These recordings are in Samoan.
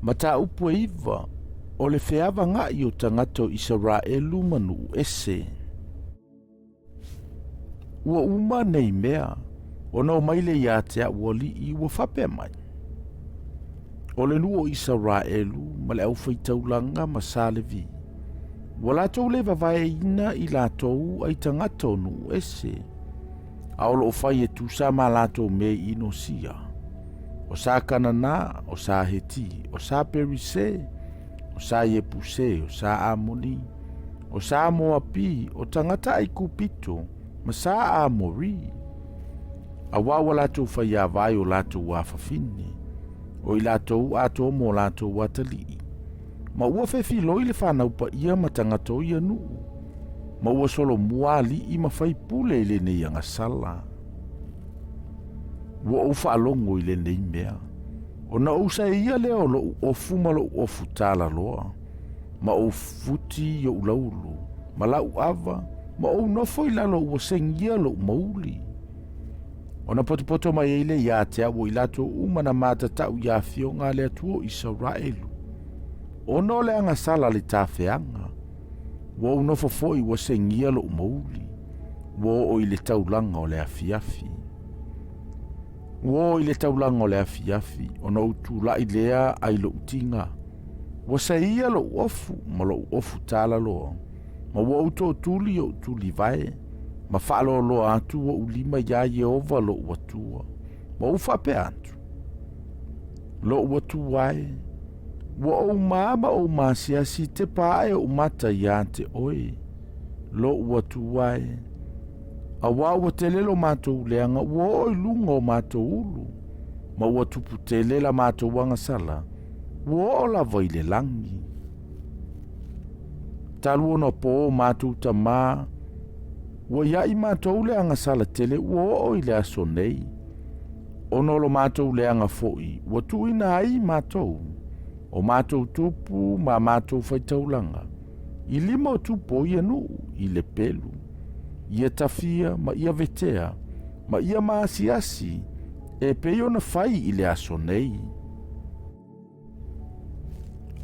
Mataupu e 9, o le feavagaʻi o tagata o Isaraelu ma nuu ese. Ua uma nei mea, ona o mai le iā te aʻu alii ua faapea mai. O le nuu o Isaraelu ma le aufaitaulaga ma sa Levi. Ua latou le vavaeina i latou ai tagata o nuu ese, a o loo fai e tusa ma latou mea i inosia. O sa Kanana, o sa Heti, o sa Perise, o sa Iepuse, o sa Amoni, o sa Moapi, o tagata Aikupito, ma sa Amori. Auā ua latou faiava ai o latou afafine, o i latou atoa mo latou atalii. Ma ua fefiloi le fanau paia ma tagata o ia nuu, ma ua solomua alii ma faipule i lenei agasala. Ua ou faalogo i lenei mea, ona ou saeia lea o lou ofu ma lou ofu talaloa, ma ou futi i ou laulu, ma lau ava, ma ou nofo i lalo ua segia lou mauli. Ona potopoto mai ai lea iā te au o i latou uma na matatau i afioga a le Atua o Isaraelu. Ona o le agasala le tafeaga, ua ou nofo foi ua segia lou mauli, ua oo i le taulaga o le afiafi. Ua oo i le taulaga o le afiafi, ona ou tulai lea ai lou tiga. Ua saia lou ofu ma lou ofu talaloa, ma ua ou tootuli ou tulivae, ma faaloaloa atu ou lima iā Ieova lou Atua, ma ou faapea atu, Lou Atua e, ua ou mā ma ou maasiasi te pa ae ou mata iā te oe, lou Atua e, auā ua tele lo matou leaga ua oo i luga o matou ulu, ma ua tupu tele la matou agasala, ua oo lava i le lagi. Talu ona pō o matou tamā, ua iaʻi matou le agasala tele ua oo i le aso nei. Ona o lo matou leaga foi, ua tuuina ai matou, o matou tupu ma matou faitaulaga, i lima o tupu o ia nuu i le pelu, ia tafia ma ia vetea, ma ia maasiasi, e pei ona fai i le aso nei.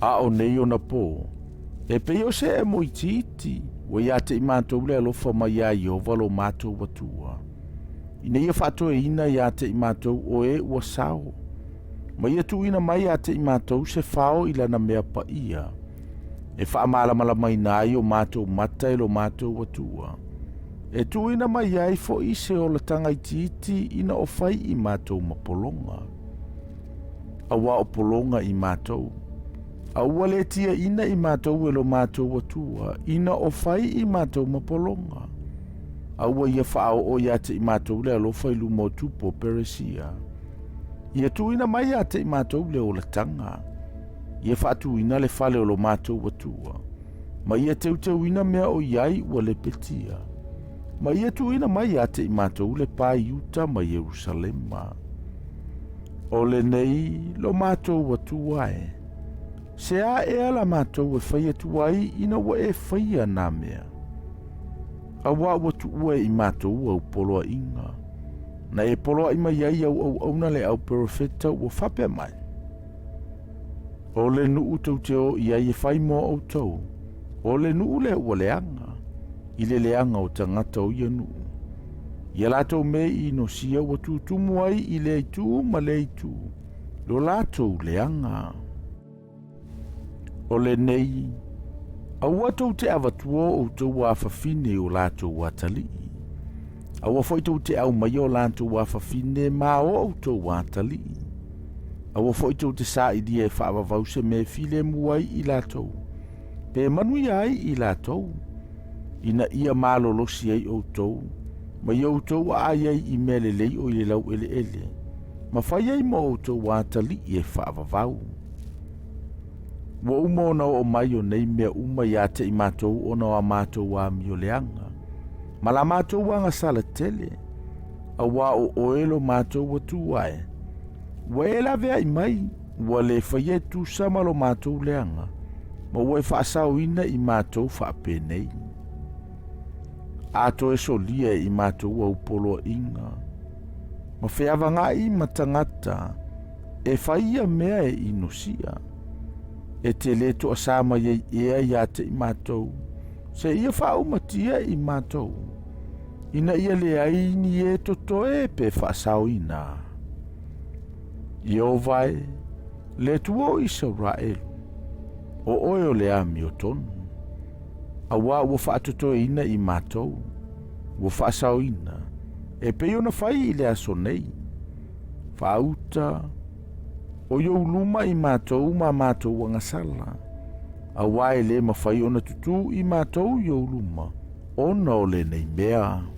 A o nei ona pō, e pei o se emo itiiti, ua iā te i matou le alofa mai iā Ieova lo matou Atua, ina ia faatoeina iā te i matou o e ua sao, ma ia tuuina mai iā te i matou se fao i lana mea paia, e faamalamalamaina ai o matou mata e lo matou Atua, e tuuina mai ai foi se olataga itiiti ina o fai i matou mapologa. Auā o pologa i matou. A ua le tiaina i matou e lo matou Atua, ina o fai i matou mapologa. A ua ia faaoo iā te i matou le alofa i luma o tupu o Peresia. Ia tuuina mai iā te i matou le olataga. Ia faatuina le fale o lo matou Atua. Ma ia teuteuina mea o i ai ua lepetia. Ma ia tuuina mai iā te i matou le pa i uta ma Ierusalema. O lenei lo matou Atua e. Se a ea la matou e fai atu ai ina ua e faia nā mea? Auā ua tuua e i matou au poloaiga. Na e poloai mai ai au auauna le au perofeta ua faapea mai. O le nuu tou te o i ai e fai mo outou, o le nuu lea ua leaga, i le leaga o tagata o ia nuu. Ia latou mea i inosia ua tutumu ai i lea itu ma lea itu, lo latou leaga. O lenei, aua tou te avatua o outou afafine i o latou atalii. Aua foi tou te aumaia o latou afafine ma o outou atalii. Aua foi tou te sailia e faavavau se mea e filemu ai i latou, pe manuia ai i latou, ina ia malolosi ai outou, ma ia outou aai ai i mea lelei o i le laueleele, ma fai ai mo outou atalii e faavavau. Ua uma ona oo mai o nei mea uma iā te i matou ona o a matou amio leaga, ma la matou agasala tele, auā o oe lo matou Atua e. Ua e laveai mai, ua le faia e tusa ma lo matou leaga, ma ua e faasaoina i matou faapenei. A toe solia e i matou au poloaiga, ma feavagaʻi ma tagata e fai ia mea e inosia. E te lē toʻasā mai ai ea iā te i matou, seia faaʻumatia i matou, ina ia leai ni e totoe pe faasaoina. Ieova e, le Atua o Isaraelu, o oe o le amiotonu, auā ua faatotoeina i matou, ua faasaoina, e pei ona fai i le aso nei. Faauta o i ou luma i matou ma matou agasala, auā e lē mafai ona tutū i matou i ou luma, ona o lenei mea.